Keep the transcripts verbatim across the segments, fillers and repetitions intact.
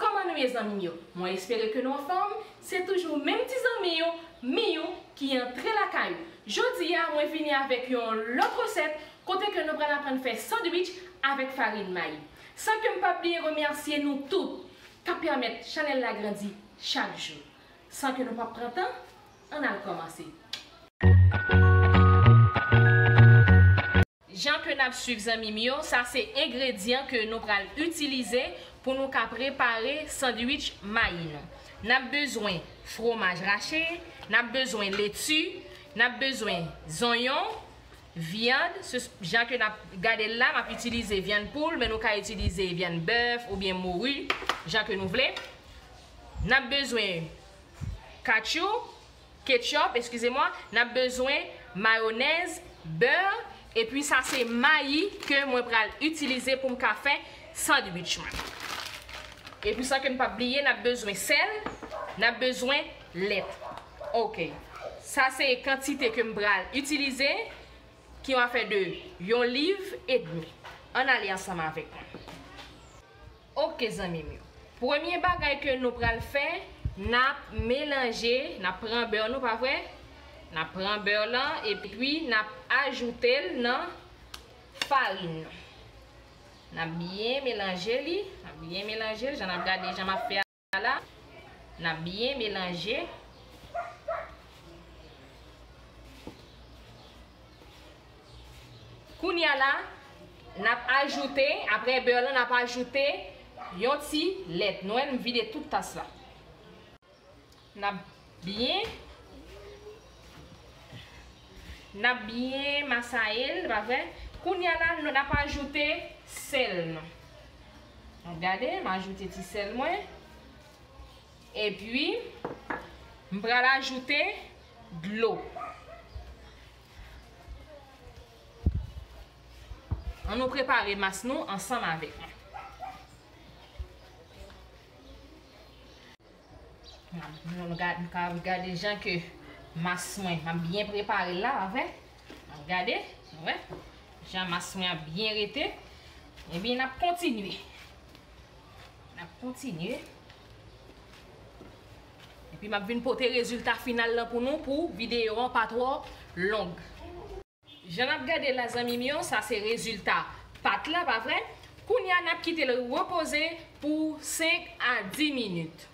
Kòman nou ye, zanmi m yo? Mwen espere ke nou anfòm. Se toujou menm ti zanmi yo, Miyou, ki antre lakay ou. Jodi a, mwen vini avèk yon lòt resèt kote ke nou pral aprann fè sandwich avèk farin mayi. San ke m pa bliye remèsye nou tout k ap pèmèt chanèl la grandi chak jou. San ke nou pa pran tan, ann al kòmanse. Jan ke n ap swiv, zanmi m yo, sa se engredyan ke nou pral itilize pou nou ka prepare sandwich mayi nou. N ap bezwen fwomaj rache, n ap bezwen leti, n ap bezwen zonyon, vyann, se jan ke n ap gade l la, m ap itilize vyann poul, men nou ka itilize vyann bèf oubyen mouri, jan ke nou vle. N ap bezwen katchou, ketchup, eskize mwa, n ap bezwen mayonèz, bè, epi sa se mayi ke mwen pral itilize pou m ka fè sandwich mwen. Epi san ke n p ap bliye, n ap bezwen sèl, n ap bezwen lèt. Ok. Sa se kantite ke m pral itilize, ki yon afè de yon liv edmi. Ann ale ansanm avèk mwen. Ok, zanmi m yo. Premye bagay ke nou pral fè, n ap melanje, n ap pran bè nou, pa vre? N ap pran bè lan, epi n ap ajoute l nan farin nou. N ap byen melanje li, n ap byen melanje l, jan n ap gade jan m ap fè a la. N ap byen melanje. Kounye a la, n ap ajoute, apre bè lan, n ap ajoute yon ti lèt. Nou wè, m vide tout tas la. N ap byen, n ap byen masaye l, pa vre? Kounye a la, nou, n ap ajoute sèl nou. N ap gade, m ajoute ti sèl mwen. Epi, m pral ajoute dlo. Ann nou prepare mas nou ansanm avèk mwen. Nou gad-, nou ka gade jan ke mas mwen, m ap byen prepare l la, pa vre? N ap gade, nou wè, jan mas mwen ap byen rete. Ebyen, n ap kontinye. N ap kontinye. Epi m ap vin pote rezilta final lan pou nou, pou videyo an pa twò long. Jan n ap gade la, zanmi m yo, sa se rezilta pat la, pa vre? Kounye a, n ap kite l repoze pou senk a dis minit.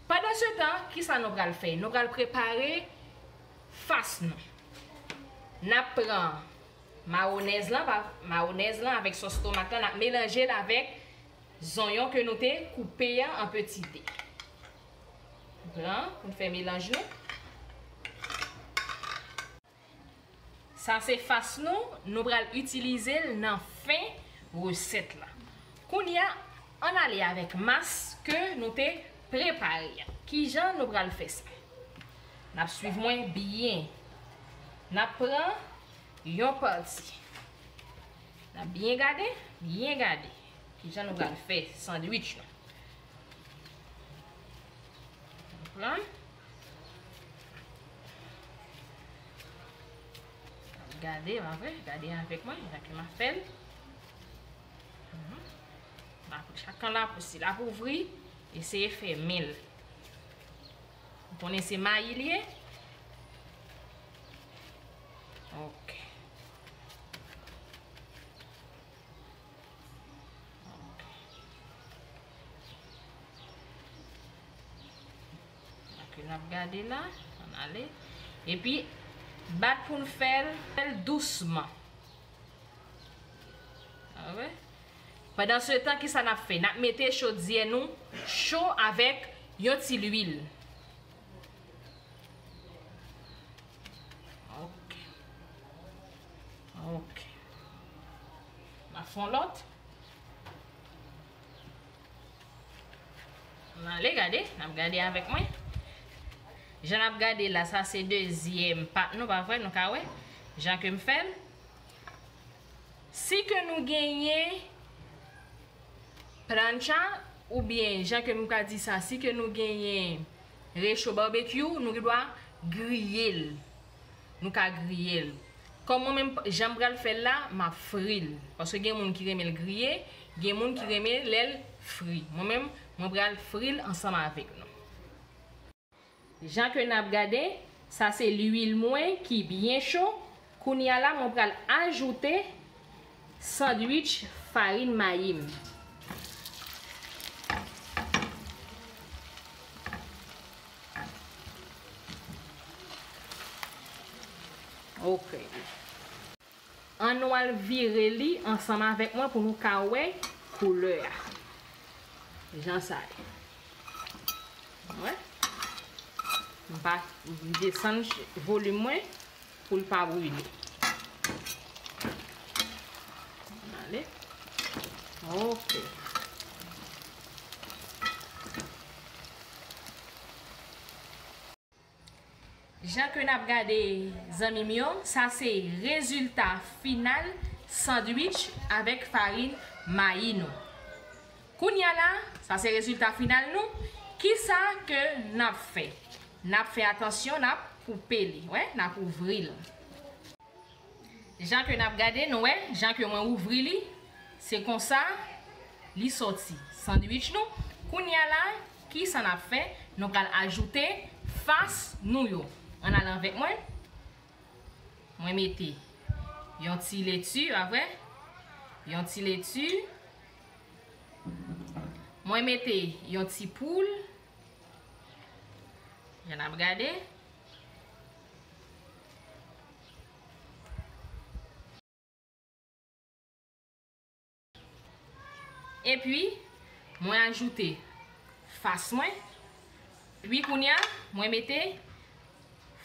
Pandan se tan, kisa nou pral fè? Nou pral prepare fas nou. N ap pran mayonèz lan, pa, mayonèz lan avèk sòs tomat lan, n ap melanje l avèk zonyon ke nou te koupe a an peti de. Pran pou n fè melanj nou. Sa se fas nou, nou pral itilize l nan fen resèt la. Kounye a, ann ale avèk mas ke nou te prepare a. Kijan nou pral fè sa? N ap swiv mwen byen. N ap pran yon pati. N ap byen gade, byen gade. Kijan nou pral fè sandwich nou? Pran. Gade, pa vre? Gade avèk mwen, jan ke m ap fè l. Mhm. Chak kan l ap, si l ap ouvri, eseye fèmen l. Ou konnen se mayi l ye? Ok. Ok, n ap gade la, ann ale. Epi, bat pou n fè l, fè l dousman. A wè? Pandan se tan, kisa n ap fè? N ap mete chodyè nou cho avèk yon ti lwil. Ok. Ok. N ap fè yon lòt. Ann ale gade, n ap gade avèk mwen. Jan n ap gade la, sa se dezyèm pat nou, pa vre, nou ka wè. Jan ke m fè l. Si ke nou genyen plancha, oubyen jan ke m ka di sa, si ke nou genyen recho babekyou, nou gen dwa griye l. Nou ka griye l. Kòm mwen menm, jan m pral fè l la, m ap fri l. Paske gen moun ki renmen l griye, gen moun ki renmen lè l fri. Mwen menm, mwen pral fri l ansanm avèk nou. Jan ke n ap gade, sa se lwil mwen ki byen cho. Kounye a la, mwen pral ajoute sandwich farin mayi m. Ok. Ann nou al vire li ansanm avèk mwen pou nou ka wè koulè a. Jan sa ye. Wè. M pa, m desann ch-, volim mwen pou l pa brile. Ale. Ok. Jan ke n ap gade, zanmi m yo, sa se rezilta final sandwich avèk farin mayi nou. Kounye a la, sa se rezilta final nou. Kisa ke n ap fè? N ap fè atansyon, n ap koupe li, wè, n ap ouvri l. Jan ke n ap gade, nou wè, jan ke mwen ouvri li, se konsa li sòti. Sandwich nou. Kounye a la, kisa n ap fè? Nou pral ajoute fas nou yo. Ann al avèk mwen. Mwen mete yon ti leti, pa vre? Yon ti leti. Mwen mete yon ti poul. Jan n ap gade. Epi, mwen ajoute fas mwen. Epi kounye a, mwen mete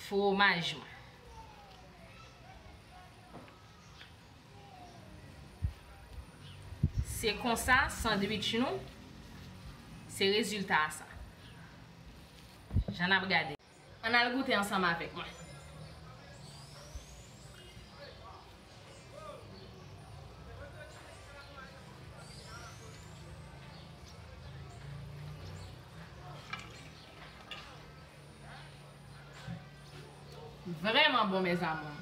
fwomaj mwen. Se konsa sandwich nou, se rezilta a sa. Jan n ap gade. Ann al goute ansanm avèk mwen. Vrèman bon, mes amours.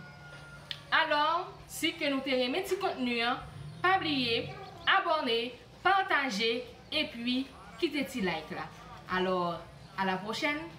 Alò, si ke nou te renmen ti kontni an, pa bliye abòne, pataje, epi kite ti like la. Alò, à la prochaine.